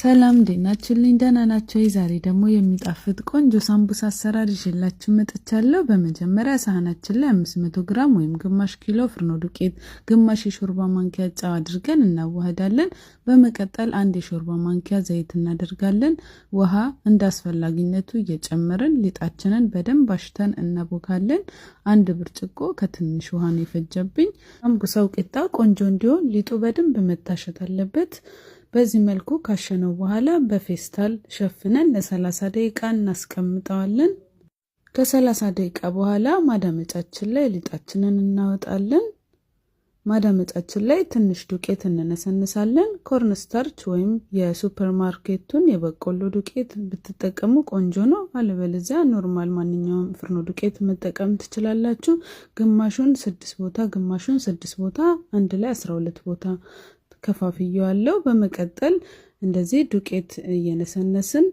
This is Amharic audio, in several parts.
ሰላም እንዴት ናችሁልኝ? ደህና ናቸው። ዛሬ ደግሞ የሚጣፍጥ ቆንጆ ሳምቡሳ አሰራር ይዤላችሁ መጥቻለሁ። በመጀመሪያ ሳህናችን ላይ 500 ግራም ወይም ግማሽ ኪሎ ፍርኖ ዱቄት፣ ግማሽ የሾርባ ማንኪያ ጨው አድርገን እናዋህዳለን። በመቀጠል አንድ የሾርባ ማንኪያ ዘይት እናደርጋለን። ውሃ እንደ አስፈላጊነቱ እየጨመርን ሊጣችንን በደንብ አሽተን እናቦካለን። አንድ ብርጭቆ ከትንሽ ውሃ ነው የፈጀብኝ። ሳምቡሳው ቂጣ ቆንጆ እንዲሆን ሊጡ በደንብ መታሸት አለበት። በዚህ መልኩ ካሸነው በኋላ በፌስታል ሸፍነን ለ30 ደቂቃ እናስቀምጠዋለን። ከ30 ደቂቃ በኋላ ማዳመጫችን ላይ ሊጣችንን እናወጣለን። ማዳመጫችን ላይ ትንሽ ዱቄት እንነሰንሳለን። Corn starch ወይም የሱፐር ማርኬቱን የበቆሎ ዱቄት ብትጠቀሙ ቆንጆ ነው። አለበለዚያ normal ማንኛውም ፍርኖ ዱቄት መጠቀም ትችላላችሁ። ግማሹን ስድስት ቦታ ግማሹን ስድስት ቦታ አንድ ላይ 12 ቦታ ከፋፍየዋለሁ። በመቀጠል እንደዚህ ዱቄት እየነሰነስን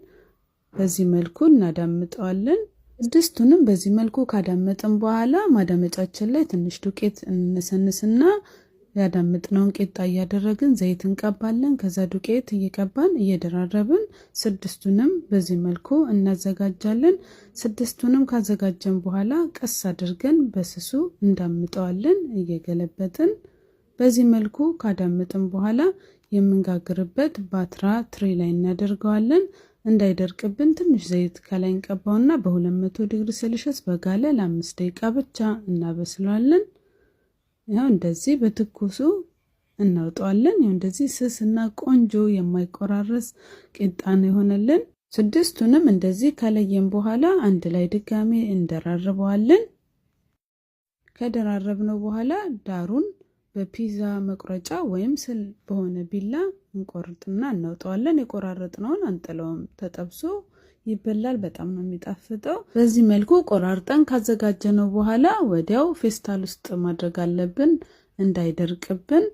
በዚህ መልኩ እናዳምጠዋለን። ስድስቱንም በዚህ መልኩ ካዳመጥን በኋላ ማዳመጫችን ላይ ትንሽ ዱቄት እንነሰንስና ያዳመጥነውን ቂጣ እያደረግን ዘይት እንቀባለን። ከዛ ዱቄት እየቀባን እየደራረብን ስድስቱንም በዚህ መልኩ እናዘጋጃለን። ስድስቱንም ካዘጋጀን በኋላ ቀስ አድርገን በስሱ እንዳምጠዋለን እየገለበጥን። በዚህ መልኩ ካዳመጥን በኋላ የምንጋግርበት ባትራ ትሪ ላይ እናደርገዋለን። እንዳይደርቅብን ትንሽ ዘይት ከላይ እንቀባውና በ200 ዲግሪ ሴልሺየስ በጋለ ለ5 ደቂቃ ብቻ እናበስለዋለን። ያው እንደዚህ በትኩሱ እናውጠዋለን። ያው እንደዚህ ስስ እና ቆንጆ የማይቆራረስ ቂጣ ነው የሆነልን። ስድስቱንም እንደዚህ ከለየን በኋላ አንድ ላይ ድጋሜ እንደራርበዋለን። ከደራረብነው በኋላ ዳሩን በፒዛ መቁረጫ ወይም ስል በሆነ ቢላ እንቆርጥና እናውጠዋለን። የቆራረጥነውን አንጥለውም፣ ተጠብሶ ይበላል። በጣም ነው የሚጣፍጠው። በዚህ መልኩ ቆራርጠን ካዘጋጀነው በኋላ ወዲያው ፌስታል ውስጥ ማድረግ አለብን እንዳይደርቅብን።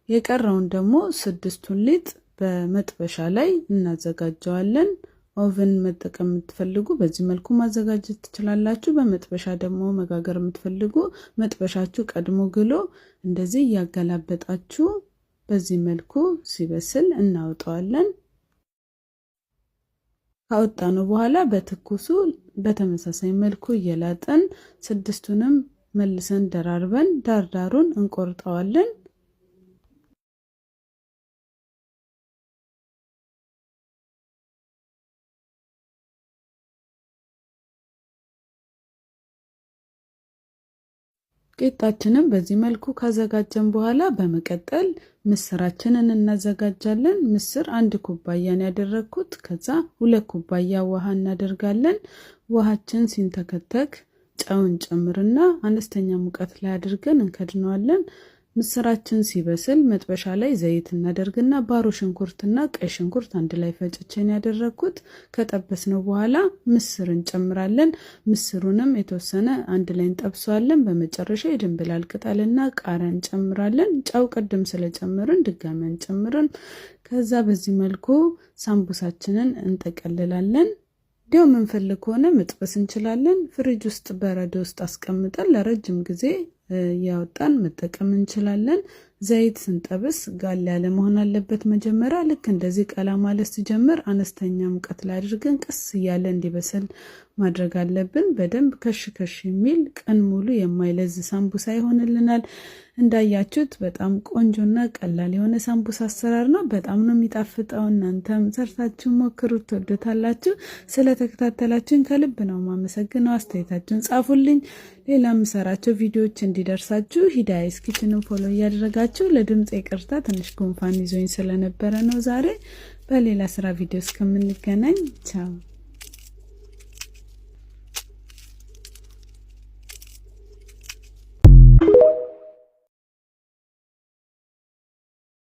የቀረውን ደግሞ ስድስቱን ሊጥ በመጥበሻ ላይ እናዘጋጀዋለን። Oven መጠቀም የምትፈልጉ በዚህ መልኩ ማዘጋጀት ትችላላችሁ። በመጥበሻ ደግሞ መጋገር የምትፈልጉ መጥበሻችሁ ቀድሞ ግሎ እንደዚህ እያገላበጣችሁ በዚህ መልኩ ሲበስል እናወጣዋለን። ካወጣነው በኋላ በትኩሱ በተመሳሳይ መልኩ እየላጥን ስድስቱንም መልሰን ደራርበን ዳርዳሩን እንቆርጠዋለን። ቂጣችንን በዚህ መልኩ ካዘጋጀን በኋላ በመቀጠል ምስራችንን እናዘጋጃለን። ምስር አንድ ኩባያን ያደረግኩት፣ ከዛ 2 ኩባያ ውሃ እናደርጋለን። ውሃችን ሲንተከተክ ጨውን ጨምርና አነስተኛ ሙቀት ላይ አድርገን እንከድነዋለን። ምስራችን ሲበስል መጥበሻ ላይ ዘይት እናደርግና ባሮ ሽንኩርትና ቀይ ሽንኩርት አንድ ላይ ፈጭቼን ያደረግኩት ከጠበስነው በኋላ ምስር እንጨምራለን። ምስሩንም የተወሰነ አንድ ላይ እንጠብሰዋለን። በመጨረሻ የድንብላል ቅጠልና ቃሪያ እንጨምራለን። ጨው ቅድም ስለጨመርን ድጋሚ አንጨምርም። ከዛ በዚህ መልኩ ሳምቡሳችንን እንጠቀልላለን። እንዲያው የምንፈልግ ከሆነ መጥበስ እንችላለን። ፍሪጅ ውስጥ በረዶ ውስጥ አስቀምጠን ለረጅም ጊዜ እያወጣን መጠቀም እንችላለን። ዘይት ስንጠብስ ጋል ያለ መሆን አለበት። መጀመሪያ ልክ እንደዚህ ቀላ ማለት ሲጀምር አነስተኛ ሙቀት ላይ አድርገን ቀስ እያለ እንዲበስል ማድረግ አለብን። በደንብ ከሽ ከሽ የሚል ቀን ሙሉ የማይለዝ ሳምቡሳ ይሆንልናል። እንዳያችሁት በጣም ቆንጆና ቀላል የሆነ ሳምቡሳ አሰራር ነው። በጣም ነው የሚጣፍጠው። እናንተም ሰርታችሁ ሞክሩት፣ ትወዱታላችሁ። ስለተከታተላችሁን ከልብ ነው ማመሰግነው። አስተያየታችሁን ጻፉልኝ። ሌላ የምሰራቸው ቪዲዮዎች እንዲደርሳችሁ ሂዳያ's Kitchen ን follow እያደረጋችሁ፣ ለድምፅ ይቅርታ ትንሽ ጉንፋን ይዞኝ ስለነበረ ነው ዛሬ። በሌላ ስራ ቪዲዮ እስከምንገናኝ ቻው።